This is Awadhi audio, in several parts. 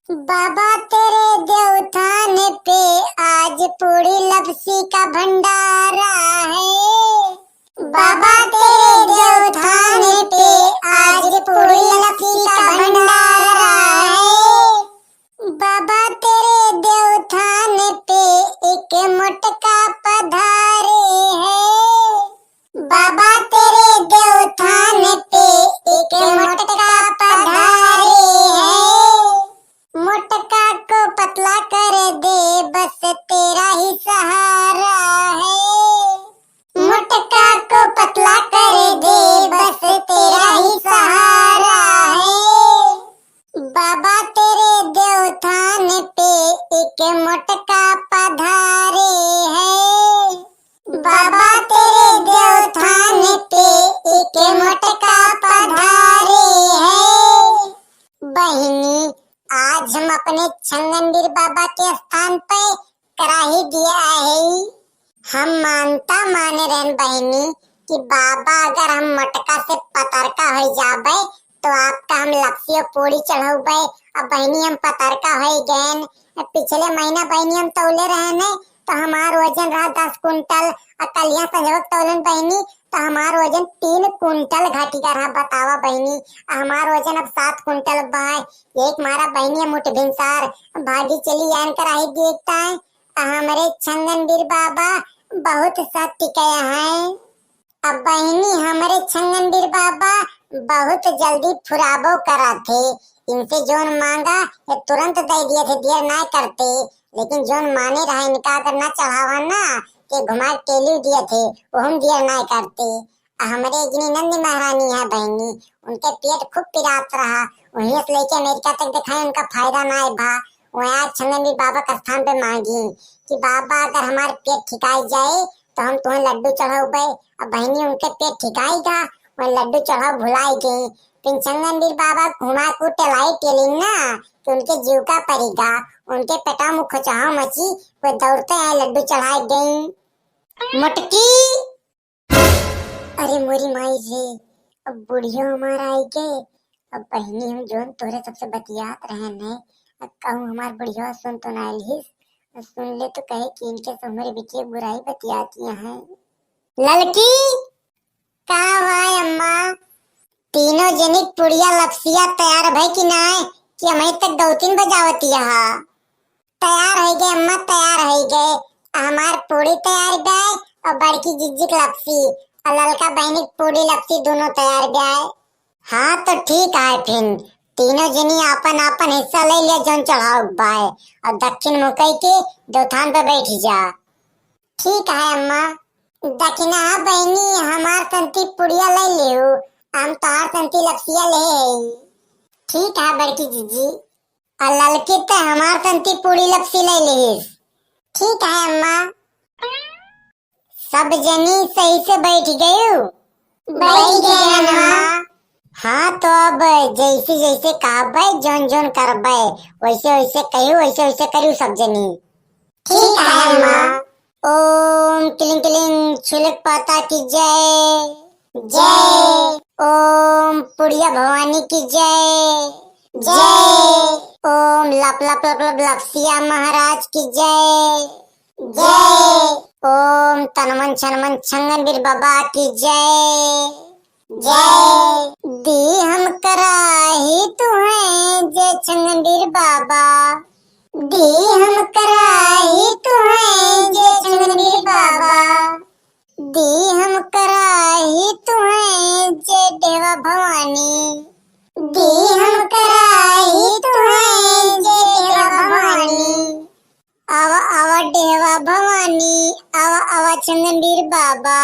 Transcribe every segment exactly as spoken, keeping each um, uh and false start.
बाबा तेरे देवथान पे आज पूड़ी लपसी का भंडारा है। बाबा तेरे देवथान पे आज पूड़ी लपसी का भंडारा है। बाबा तेरे देवथान पे एक मोटका पधारे है। बाबा तेरे देवथान पे एक मोटका पधारे है। मोटका को पतला कर दे, बस तेरा ही सहारा है। मोटका को पतला कर दे, बस तेरा ही सहारा है। बाबा तेरे देवथान पे एक मोटका पधारे है। बाबा तेरे देवथान पे एक मोटका पधारे है। बहिनी, आज हम अपने छंगनबीर बाबा के स्थान पे कराही दिया है। हम मानता माने रहन बहिनी कि बाबा अगर हम मोटका से पतरका हो जाबे तो आपका हम लपसी और पूड़ी चढ़ौबे। अब बहिनी हम पतरका हो गए, पिछले महीना बहिनी हम तौले रहने तो हमार वजन रहा दस कुंटल, और कलिया संजोग तौलन बहिनी तो हमार वजन तीन कुंटल घट गया रहा। बतावा बहिनी, हमार वजन अब सात कुंटल बा। एक मारा बहिनी हम उठ भिनसार भागी चली आन कराही देखता है। आ हमरे छंगनबीर बाबा बहुत सत्य कहे हैं। अब बहिनी हमरे छंगनबीर बाबा बहुत जल्दी फुराबो करा थे। इनसे जोन मांगा ये तुरंत दे दिए थे, देर ना करते। लेकिन जोन माने रहा इनका अगर ना चढ़ावा ना, के घुमा के टेली दिए थे, वो हम देर ना करते। आ हमरे इतनी नंद महारानी है बहिनी, उनके पेट खूब पिरात रहा, वहीं से लेके अमेरिका तक दिखाए, उनका फायदा ना आए भा। वहाँ आज छंगनबीर बाबा का स्थान पे मांगी कि बाबा अगर हमार पेट ठिकाई जाए तो हम तुम्हें लड्डू चढ़ाऊबे। अब बहिनी उनके पेट ठिकाई गा, वह लड्डू चढ़ाओ भुलाई गई। फिर छंगनबीर बाबा घुमा को टेलाई टेली ना कि उनके जीव का परिगा, उनके पेटा में खुचाव मची, वो दौड़ते आए लड्डू चढ़ाई गई। मोटकी, अरे मोरी माई रे, अब बुढ़ियो हमार आई के। अब बहिनी हम जोन तोहरे सबसे बतियात रहन है, अब कहूँ हमार बुढ़िया सुन तो ना लिहिस, सुन ले तो कहे कि इनके से हमरे बिटिया बुराई बतियाती हैं। ललकी, का भाई अम्मा, तीनों जनिक पुड़िया लपसिया तैयार भई कि नाय, कि हमही तक गौतिन बजावती हा? तैयार होइ गए अम्मा, तैयार होइ गए। हमार पूड़ी तैयार बाय और बड़की जिज्जी के लपसी और ललका बहिनी के पूड़ी लपसी दोनों तैयार बाय। हाँ तो ठीक है फिर, तीनों जनी आपन आपन हिस्सा ले लिया जौन चढ़ाओ बाय और दक्षिण मुकई के दोथान पे बैठ जा। ठीक है अम्मा। दक्षिणा बहिनी हमार तंती पुड़िया ले लियो, हम तोहार तंती लपसिया ले है। ठीक है बड़की जिज्जी। आ ललकी ते हमार तंती पूड़ी लपसी ले लिहिस। ठीक है अम्मा। सब जनी सही से बैठ गयू? बैठ गए अम्मा। हाँ तो अब जैसे जैसे कहबे, जौन जौन करबे, वैसे वैसे कहू, वैसे वैसे करू सब जनी। ठीक है अम्मा। ओम क्लिंग क्लिंग छुलक पाता की जय। जय। ओम पुड़िया भवानी की जय। जय। ओम लप लप लप लप लपसिया महाराज की जय। जय। ओम तनमन छनमन छंगनबीर बाबा की जय। जय। दी हम कराही तुहैं जय छंगनबीर बाबा। दी हम कराही तुहैं जय छंगनबीर बाबा। दी हम कराही तुहैं जय डेहवा भवानी। दी हम कराही तुहैं जय डेहवा भवानी। आवा आवा डेहवा भवानी, आवा आवा छंगनबीर बाबा।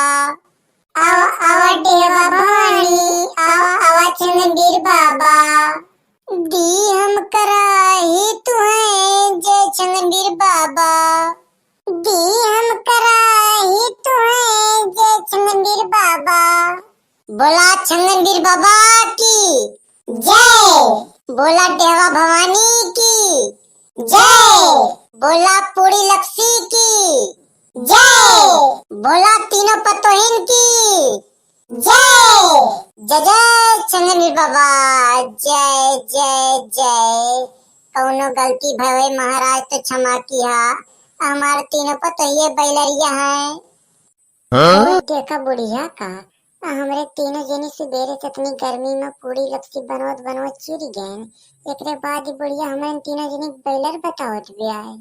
आवा आवा डेहवा भवानी, आवा आवा छंगनबीर बाबा। दी हम कराही तुहैं जय छंगनबीर बाबा। दी हम कराही तुहैं जय छंगनबीर बाबा। बोला छंगनबीर बाबा की जय। बोला डेहवा भवानी की जय। बोला पूड़ी लपसी की जय। बोला तीनों पतोहिन की जय। जय जय छंगनबीर बाबा, जय जय जय। कौनो गलती भवे महाराज तो क्षमा किहा। हमार तीनों पतोहिए बैलरिया हैं। हाँ? अउर देखा बुढ़िया का, आ हमरे तीनों जनी सुबेरे से इतनी गर्मी में पूड़ी लपसी बनवत बनवत चिर गए। एकरे बाद ही बुढ़िया हमरे तीनों जनी के बैलर बतावत भी आए।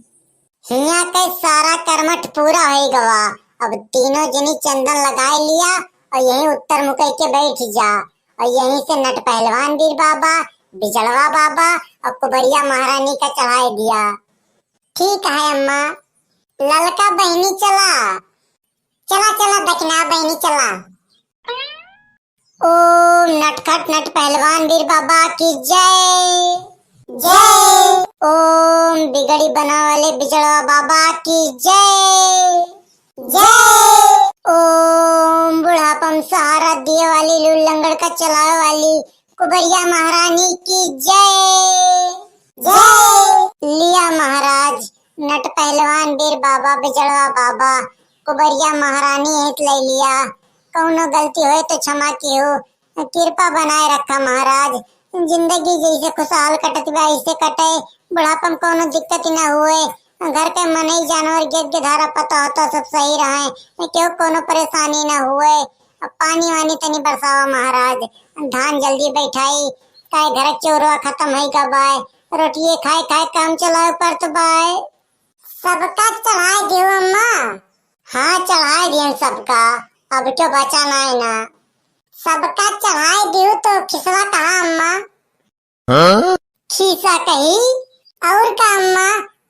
हियाँ के सारा करमठ पूरा होइ गवा। अब तीनों जनी चंदन लगाए लिया अउर यहीं उत्तर मुख के बैठ जा अउर यहीं से नट पहलवान बीर बाबा, बिजड़वा बाबा अउर कुबरिया महारानी का चढ़ाए दिया। ठीक है अम्मा। ललका बहिनी चला, चला चला दखिना बहिनी चला। ओम नटखट नट पहलवान बीर बाबा की जय। जय। ओम बिगड़ी बनावे वाले बिजड़वा बाबा की जय। जय। ओम बुढ़ापा में सहारा दिए वाली लूल लंगड़ का चलावे वाली कुबरिया महारानी की जय। जय। लिया महाराज, नट पहलवान बीर बाबा, बिजड़वा बाबा, कुबरिया महारानी हित ले लिया। कौनो गलती होए तो क्षमा किहो। कृपा बनाए रखा महाराज। जिंदगी जैसे खुशहाल कटत बा, ऐसे कटे। बुढ़ापा में कौनो दिक्कत ही ना हुए। घर के मनई जानवर, गेद गेधारा, पता होता सब सही रहे। केहू कौनो परेशानी ना हुए। अब पानी वानी तनी बरसावा महाराज। धान जल्दी बैठाई, काहे घर के चौरवा खत्म है गा बाय। रोटिए खाए खाए काम चलावे पड़त बाय। सबका चढ़ाए दियो अम्मा। हाँ, चढ़ाए दियन सबका, अब क्यों बचा नाय ना। सबका चढ़ाए दियो तो खिसवा कहाँ अम्मा? हाँ? खीसा कही, और का अम्मा,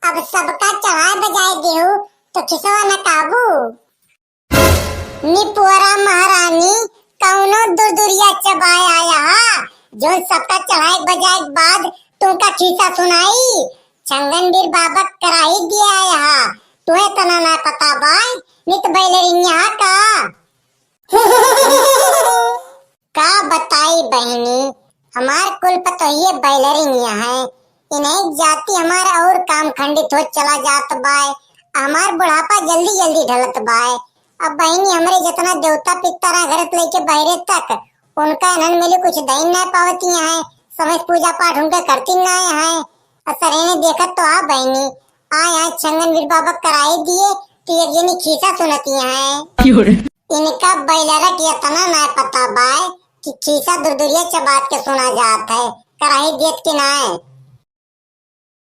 अब सबका चढ़ाए बजाए दियो तो खिसवा न काबू। निपुअरा महारानी, कौनो दुरदुरिया चबाए आया हा, जो सबका चढ़ाए बजाए के बाद तुमका खीसा सुनाई। छंगन बीर बाबा कराही दिया आया हा, तुहे तना ना पता बाय, नित बैलरिया का। का बताई बहिनी, हमार कुल पतोहिए बैलरिया है। इन्हें जाति हमार और काम खंडित होत चला जात बाय। हमार बुढ़ापा जल्दी जल्दी ढलत बाय। अब बहिनी हमरे जितना देवता पितर हैं घर से लेके बहरे तक, उनका इन्हन मिली कुछ दइन ना पावती हैं। समय पूजा पाठ उनके करती ना हैं। और सरेने देखत तो आ बहिनी, आय आय छंगन बीर बाबा कराए दिए, तो एक जनी खीसा सुनती हैं। क्यों रे? इनका बैलरा के इतना ना पता बाय कि खीसा दुरदुरिया चबात के सुना जात है, कराही देत के नाय।